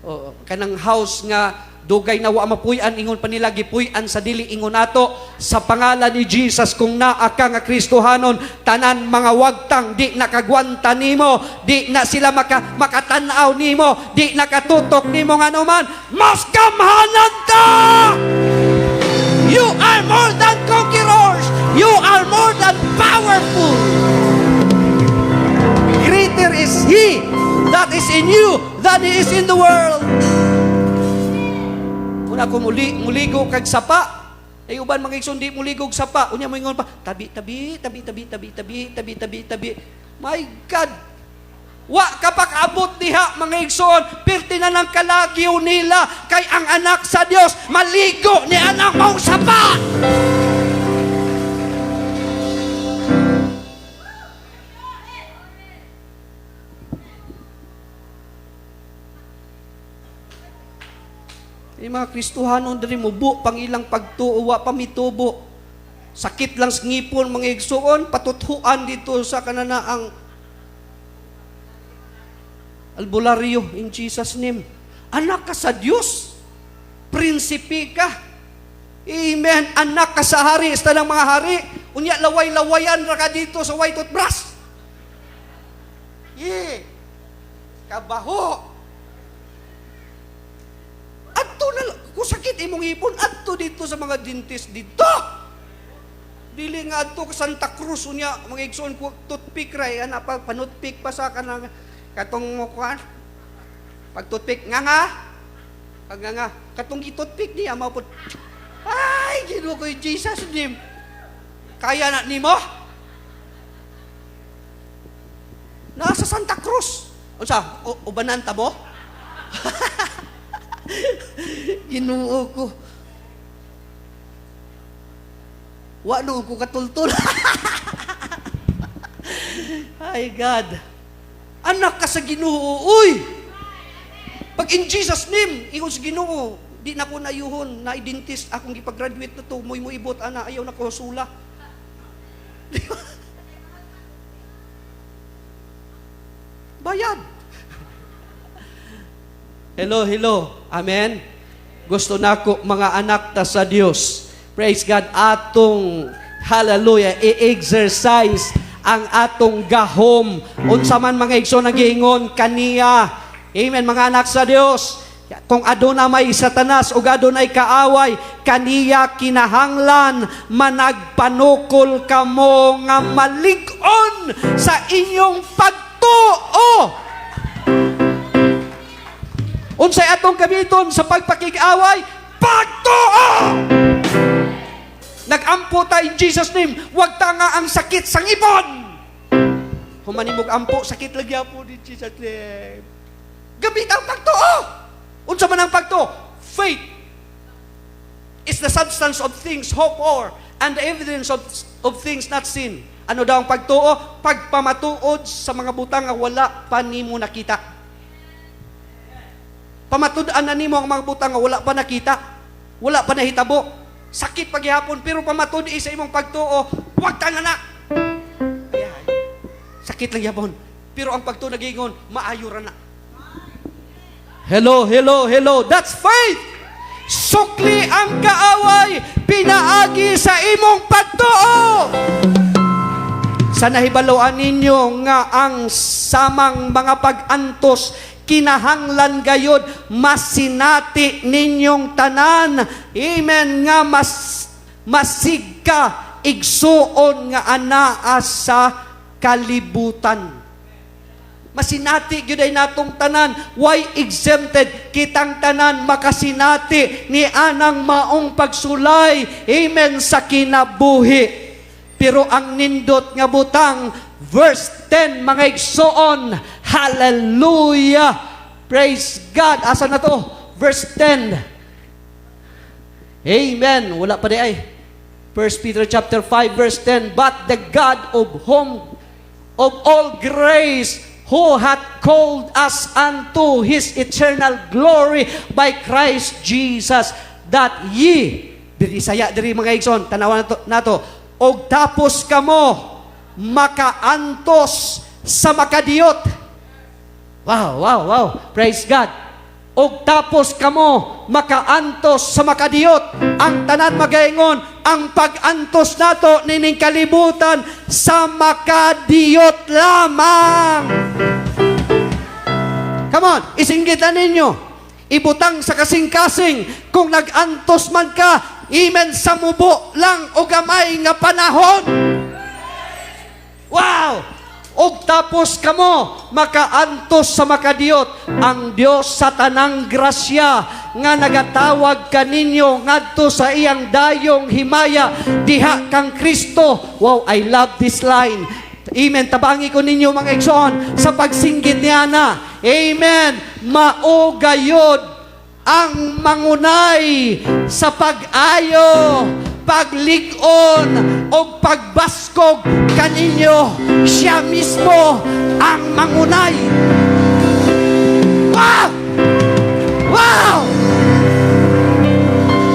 O, kanang house nga dugay na wa mapuy-an, ingon pa nila gipuy-an sa dili ingon ato sa pangalan ni Jesus. Kung naa ka nga Kristohanon, tanan mga wagtang di nakagwanta nimo, di na sila makatan-aw nimo, di nakatutok nimo, ngano man mas gamhanan ta. You are more than conquerors. You are more than powerful. Greater is He that is in you than he is in the world. Una ko muli, muligo kag sapa. Ay uban, mga igsoon, di muligog sapa. Unya mo ingon pa, tabi tabi tabi tabi tabi tabi tabi tabi tabi. My God. Wa ka pa kaabot diha, mga igsoon, pirti na ng kalagyo nila kay ang anak sa Dios maligo ni anak mong sapa. Yung mga Kristohanon diri mubo pang ilang pagtuo, wa pa mitubo. Sakit lang sa ngipon, mga igsuon, patuthuan dito sa kananaang albularyo in Jesus' name. Anak ka sa Dios. Prinsipe ka. Amen. Anak ka sa hari, sa tanang mga hari. Unya laway-lawayan ra ka dito sa white toothbrush. Yeah. Kabaho. Adto na lang. Kung sakit imong ipon, adto dito sa mga dentist dito. Dili nga adto ka Santa Cruz, unya mga igsoon ko toothpick ra eh, ana pa panutpick pa sa kanang katong kuan. Pag toothpick nga nga. Pag nga nga katong gitoothpick niya mao pud. Ay, Ginoo ko, Jesus name. Kaya na nimo? Nasa Santa Cruz. Unsa? Ubanan ta mo? Ginoo ko. Wa no ko katultol. Ay God. Anak ka sa Ginoo, uy. Pag in Jesus' name, ingon sa Ginoo, di na ko nayuhon, na dentist akong gipag-graduate na to, moy mo ibot ana, ayaw na ko sula. Di ba? Bayad. Hello, hello. Amen. Gusto nako mga anak ta sa Dios. Praise God, atong, hallelujah, i-exercise ang atong gahom. Unsa man, mga igsoon, nagiingon kaniya. Amen, mga anak sa Dios. Kung aduna may Satanas o adunay kaaway, kaniya kinahanglan managpanukol kamo nga malig-on sa inyong pagtuo. Unsay atong gamiton sa pagpakig-away? Pagtuo! Nag-ampo ta in Jesus' name, wag ta nga ang sakit sang ipon. Humanimog ampo, sakit lagi po in Jesus' name. Gamit ang pagtuo! Unsa man ang pagtuo? Faith is the substance of things hoped for and the evidence of things not seen. Ano daw ang pagtuo? Pagpamatuod sa mga butang nga wala pa nimo nakita. Pamatud-an na nimo ang mga butang nga wala pa nakita. Wala pa nahitabo. Sakit paghihapon, pero pamatud sa imong pagtuo, wag ta na na. Ay, sakit lang yapon. Pero ang pagtuo nagingon, maayo ra na. Hello, hello, hello. That's faith. Sukli ang kaaway, pinaagi sa imong pagtuo. Sa nahibaluan ninyo nga ang samang mga pag-antos kinahanglan gayod masinati ninyong tanan. Amen, nga mas masigka igsuon nga anaa sa kalibutan. Masinati gyud ay natong tanan, why exempted? Kitang tanan makasinati ni anang maong pagsulay. Amen, sa kinabuhi. Pero ang nindot nga butang, verse 10, mga igsoon, hallelujah. Praise God. Asa na to? Verse 10. Amen. Wala pa di ay. 1 Peter chapter 5 verse 10, "But the God of whom of all grace, who hath called us unto his eternal glory by Christ Jesus, that ye," diri saya diri, mga igsoon, tanawan nato, nato, "og tapos kamo makaantos sa makadiyot." Wow. Praise God. Og tapos kamo makaantos sa makadiyot. Ang tanan magaingon, ang pag-antos nato nining kalibutan sa makadiyot lamang. Come on, isinggitan ninyo. Ibutang sa kasing-kasing kung nag-antos man ka, amen, sa mubo lang o gamay nga panahon. Wow! Og tapos kamo makaantos sa makadiyot, ang Dios sa tanang grasya nga nagatawag kaninyo ngadto sa iyang dayong himaya diha kang Kristo. Wow, I love this line. Amen. Tabangi ko ninyo, mga igsoon, sa pagsinggit niya na. Amen. Mao gayod ang mangunay sa pag-ayo, paglig-on o pagbaskog kaninyo. Siya mismo ang mangunay. Wow! Wow!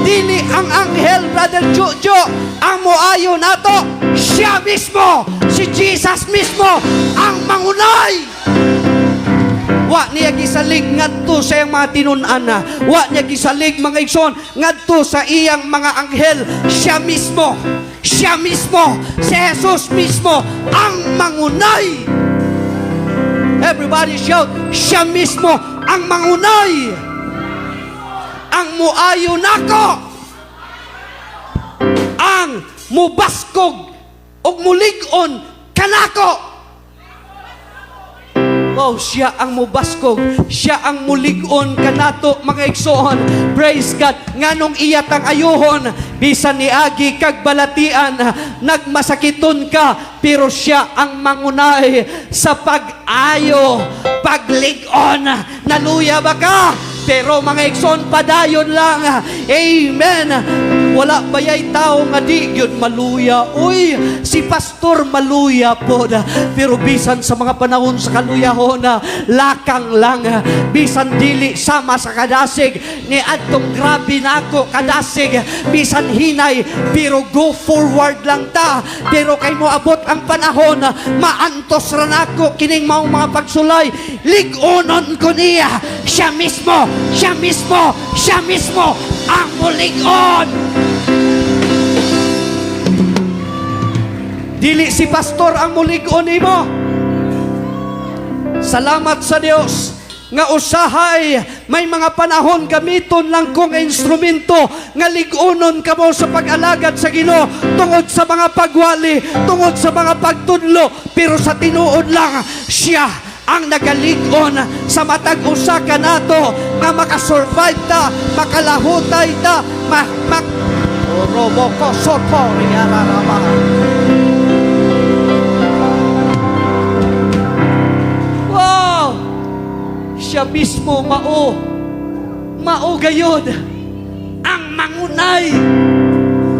Dili ang anghel, Brother Jojo, ang moayo nato. Siya mismo, si Jesus mismo, ang mangunay. Wa niya gisalig ngadto sa iyang mga tinun-an. Wa niya gisalig, mga igsoon, ngadto sa iyang mga anghel. Siya mismo, siya mismo, si Jesus mismo ang mangunay. Everybody shout, "Siya mismo ang mangunay. Ang muayo nako. Ang mubaskog ug mulig-on kanako." Wow, siya ang mubaskog, siya ang mulig-on kanato, mga igsoon. Praise God. Nganong iya tang ayuhon, bisan niagi kag balatian, nagmasakiton ka, pero siya ang mangunay sa pag-ayo, paglig-on. Naluya ba ka? Pero, mga igsoon, padayon lang. Amen. Wala bayay tao nga di gyud maluya? Uy, si pastor maluya po. Pero bisan sa mga panahon sa kaluyahon, lakang lang. Bisan dili sama sa kadasig, ni adtong grabe nako kadasig, bisan hinay, pero go forward lang ta. Pero kay mo abot ang panahon, maantos ra nako kining maong mga pagsulay. Lig-onon ko niya. Siya mismo, siya mismo, siya mismo ang mulig-on. Dili si pastor ang mulig-on nimo. Salamat sa Dios nga usahay may mga panahon gamiton lang kong instrumento nga lig-onon kamo sa pag-alagad sa Ginoo tungod sa mga pagwali, tungod sa mga pagtudlo, pero sa tinuod lang, siya ang nagalig-on sa matag usa kanato nga makasurvive ta, makalahutay ta, ma, ma Roboko soto riyararaba. Wow! Siya mismo mao. Mao gayod ang mangunay.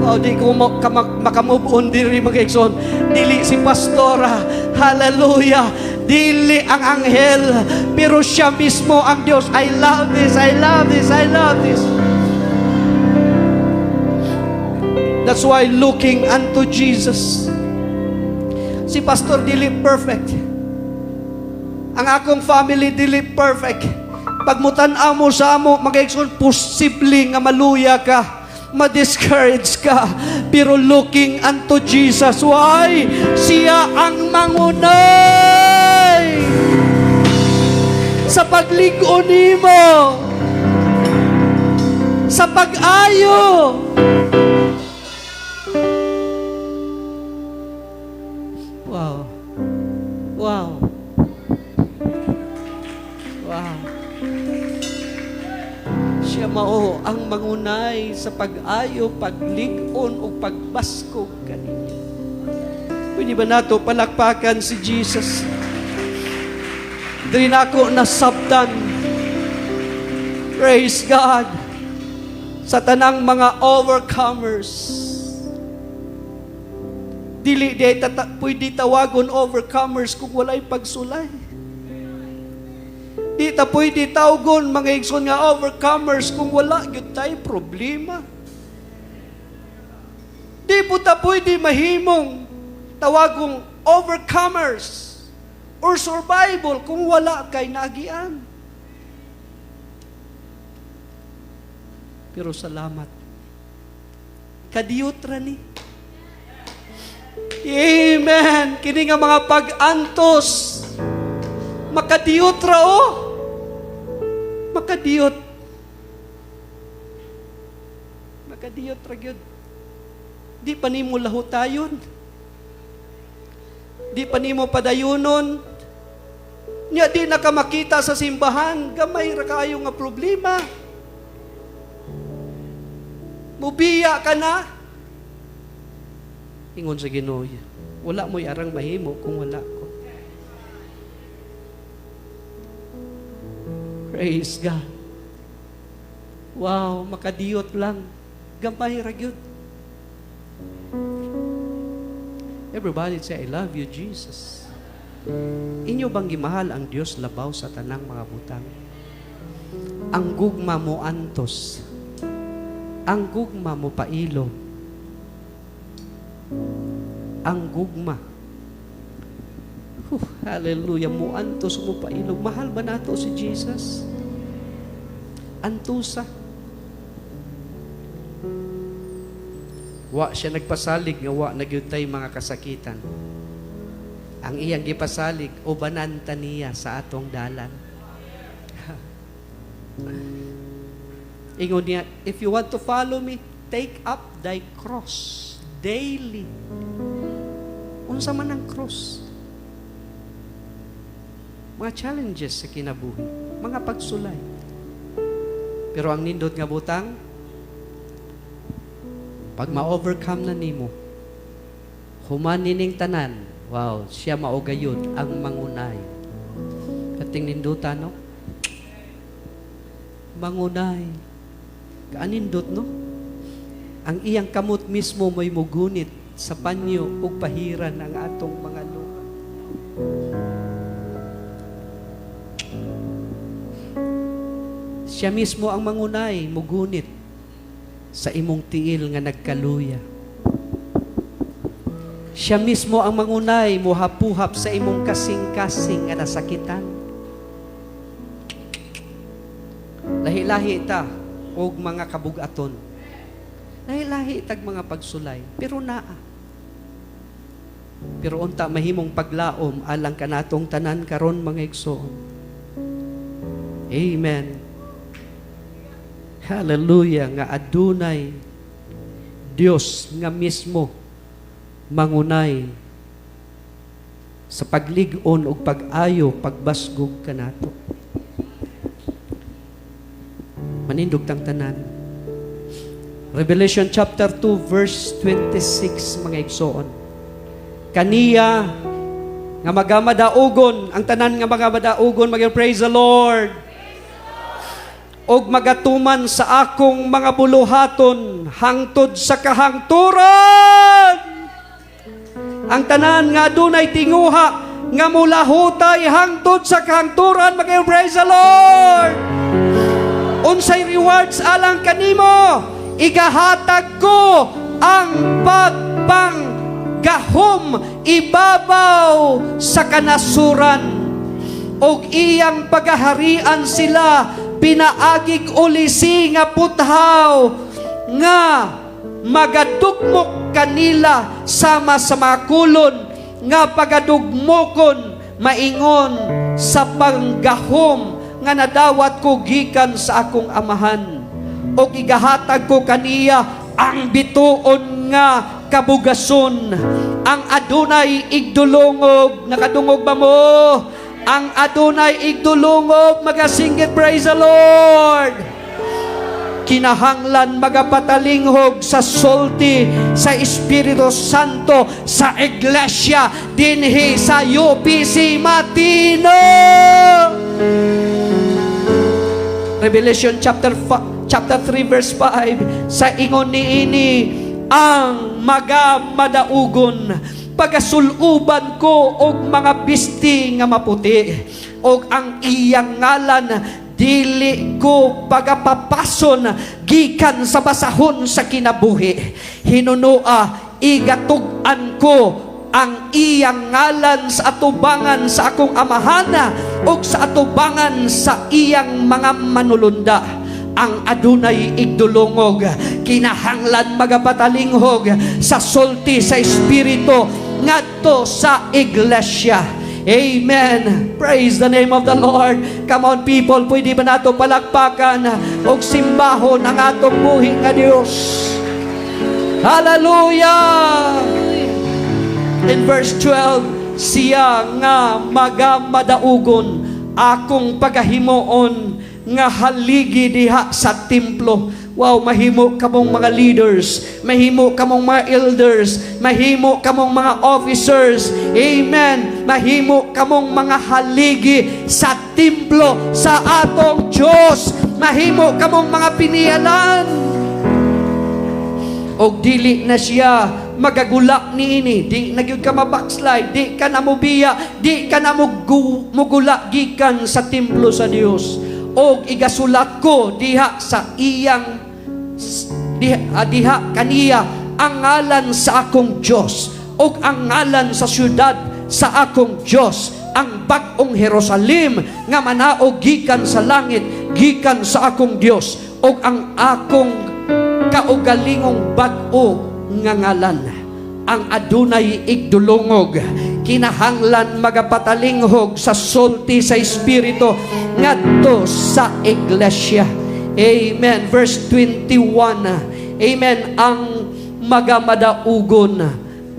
Oh, di ko makamove on diri, mga igsoon. Dili si pastora. Hallelujah. Dili ang anghel. Pero siya mismo ang Diyos. I love this. I love this. I love this. That's why looking unto Jesus. Si Pastor dili perfect. Ang akong family dili perfect. Pag mutan-aw mo sa amo, mga igsoon, posible nga maluya ka, ma-discourage ka. Pero looking unto Jesus, why? Siya ang mangunay sa paglig-on nimo, sa pag-ayo. Wow. Wow. Wow. Siya mao ang mangunay sa pag-ayo, paglig-on o pagbaskog kaninyo. Pwede ba nato palakpakan si Jesus? Diri nako nasabtan. Praise God. Sa tanang mga overcomers. Dili di tata, pwede tawagon overcomers kung walay pagsulay. Di ta pwede tawgon, mga igsoon, nga overcomers kung wala gyud tay problema. Di po ta pwede mahimong tawagong overcomers or survival kung wala kay nagian. Pero salamat. Kadiyot ra ni. Amen. Kini nga mga pag-antos. Makadiyot ra oh. Makadiyot. Makadiyot ra gyud. Di pa nimo lahutayon. Di pa nimo padayunon. Nya di na ka makita sa simbahan, gamay ra kaayo nga problema. Mubiya ka na. Ingon sa Ginoo, wala mo'y arang mahimo kung wala ko. Praise God. Wow, makadiyot lang. Gamay ra gyud. Everybody say, "I love you, Jesus." Inyo bang gimahal ang Dios labaw sa tanang mga butang? Ang gugma mo antos. Ang gugma mo pailo. Ang gugma. Whew, hallelujah. Mo antos, mo pailo. Mahal ba nato si Jesus? Antusa. Wa siya nagpasalig nga wa na gyud tay mga kasakitan. Ang iyang gipasalig, ubanan ta niya sa atong dalan. Ingon niya, "If you want to follow me, take up thy cross daily." Unsa man ang cross? Mga challenges sa kinabuhi, mga pagsulay. Pero ang nindot nga butang, pag ma-overcome na nimo, human nining tanan, wow, siya mao gayud ang mangunay. Kating ninduta, no? Mangunay. Kaanindot, no? Ang iyang kamot mismo may mugunit sa panyo ug pahiran ang atong mga luha. Siya mismo ang mangunay, mugunit sa imong tiil nga nagkaluya. Siya mismo ang mangunay, muhapuhap sa imong kasing-kasing nga nasakitan. Lahi-lahi ta og mga kabugaton. Lahi-lahi tag mga pagsulay, pero naa. Pero unta mahimong paglaom alang kanatong tanan karon, mga igsoon. Amen. Hallelujah, nga adunay Dios nga mismo mangunay sa paglig-on ug pag-ayo, pagbasgog kanato. Manindog tang tanan. Revelation chapter 2 verse 26, mga igsoon. Kaniya nga magamadaugon, ang tanan nga magamadaugon, mag praise the Lord. Og magatuman sa akong mga buluhaton hangtod sa kahangturan. Ang tanan nga adunay tinguha nga mulahutay hangtod sa kahangturan, mag praise the Lord. Unsay rewards alang kanimo? Igahatag ko ang pagpanggahom ibabaw sa kanasuran og iyang pagaharian sila pinaagig ulisi nga puthaw nga magadugmok kanila sama sa mga kolon nga pagadugmokon, maingon sa panggahom nga nadawat ko gikan sa akong Amahan. Og igahatag ko kaniya ang bituon nga kabugason. Ang adunay igdulongog, nakadungog ba mo? Ang adunay igdulongog, magasinggit, "Praise the Lord!" Kinahanglan magapatalinghog sa sulti sa Espiritu Santo sa iglesia dinhi sa UPC Matinog. Revelation chapter 3 verse 5, sa ingon niini, ang magamadaugon, pagasuluban ko og mga bisti nga maputi, og ang iyang ngalan dili ko pagapapason gikan sa basahon sa kinabuhi. Hinunoa igatug-an ko ang iyang ngalan sa atubangan sa akong Amahan ug sa atubangan sa iyang mga manulunda. Ang adunay igdulongog, kinahanglan magapatalinghog sa sulti sa Espiritu ngadto sa iglesia. Amen. Praise the name of the Lord. Come on, people, pwede ba nato palakpakan og simbahon ang atong buhi nga Dios? Hallelujah! In verse 12, siya nga magamadaugon, akong pagahimuon nga haligi diha sa templo. Wow, mahimo kamong mga leaders, mahimo kamong mga elders, mahimo kamong mga officers. Amen. Mahimo kamong mga haligi sa templo sa atong Diyos. Mahimo kamong mga pinialan og dili na siya magagula niini. Di na gyud ka ma-backslide, di ka na mobiya, di ka na mugula gikan sa templo sa Dios. Og igasulat ko diha sa iyang diha kaniya ang ngalan sa akong Dios ug ang ngalan sa syudad sa akong Dios, ang bag-ong Jerusalem nga manaog gikan sa langit gikan sa akong Dios, ug ang akong kaugalingong bag-o nga ngalan. Ang adunay igdulongog, kinahanglan magapatalinghog sa sulti sa Espiritu ngadto sa iglesia. Amen. Verse 21. Amen. Ang magamadaugon,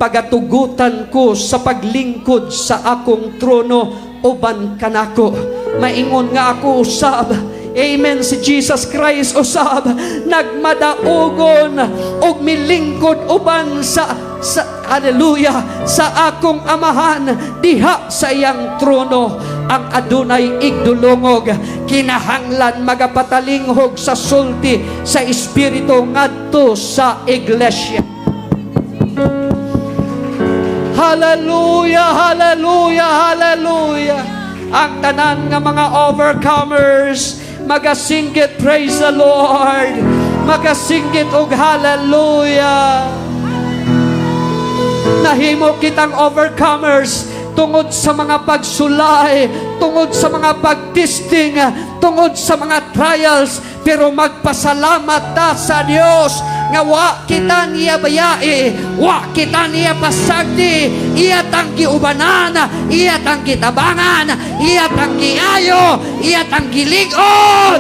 pagatugutan ko sa paglingkod sa akong trono uban kanako. Maingon nga ako usab. Amen. Si Jesus Christ usab nagmadaugon og milingkod uban sa, hallelujah, sa akong Amahan diha sa iyang trono. Ang adunay igdulongog, kinahanglan magapatalinghog sa sulti sa Espiritu ngadto sa iglesia. Hallelujah, hallelujah, hallelujah. Ang tanan nga mga overcomers magasinggit, "Praise the Lord." Magasinggit og "Hallelujah." Nahimo kitang overcomers tungod sa mga pagsulay, tungod sa mga pagtesting, tungod sa mga trials, pero magpasalamat ta sa Dios nga wa kita niya bayai, wa kita niya pasagdi, iya tang giubanan, iya tang gitabangan, iya tang giayo, iya tang gilig-on.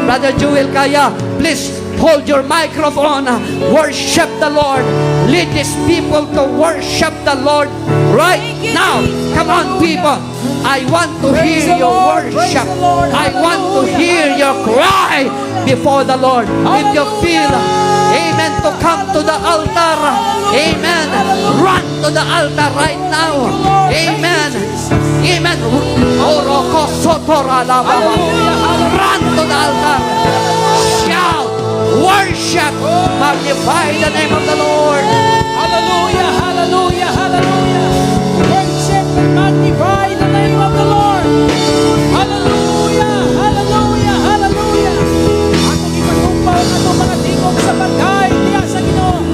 Brother Joel Kaya, please hold your microphone. Worship the Lord. Lead these people to worship the Lord right Thank you, now. Jesus. Come on, people. I want to Praise hear the your Lord. Praise worship. the Lord. I want to Hallelujah. hear your cry before the Lord. If you feel, amen, to come to the altar, amen, run to the altar right now. Lord. Thank you, Amen. Jesus. Amen. Oroko sotora la baba. Run to the altar. Shout. Worship. Magnify the name of the Lord. Hallelujah, hallelujah, hallelujah. Worship and magnify the name of the Lord. Hallelujah, hallelujah, hallelujah. Atong ipatumbaw ang atong mga tingog sa pagkay diha sa Ginoo.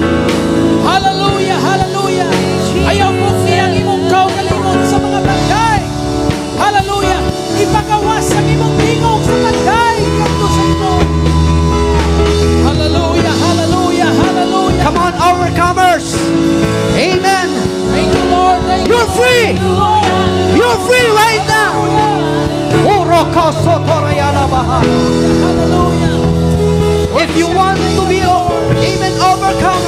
Rakasotorayalabaha. Hallelujah. If you want to be, amen, overcome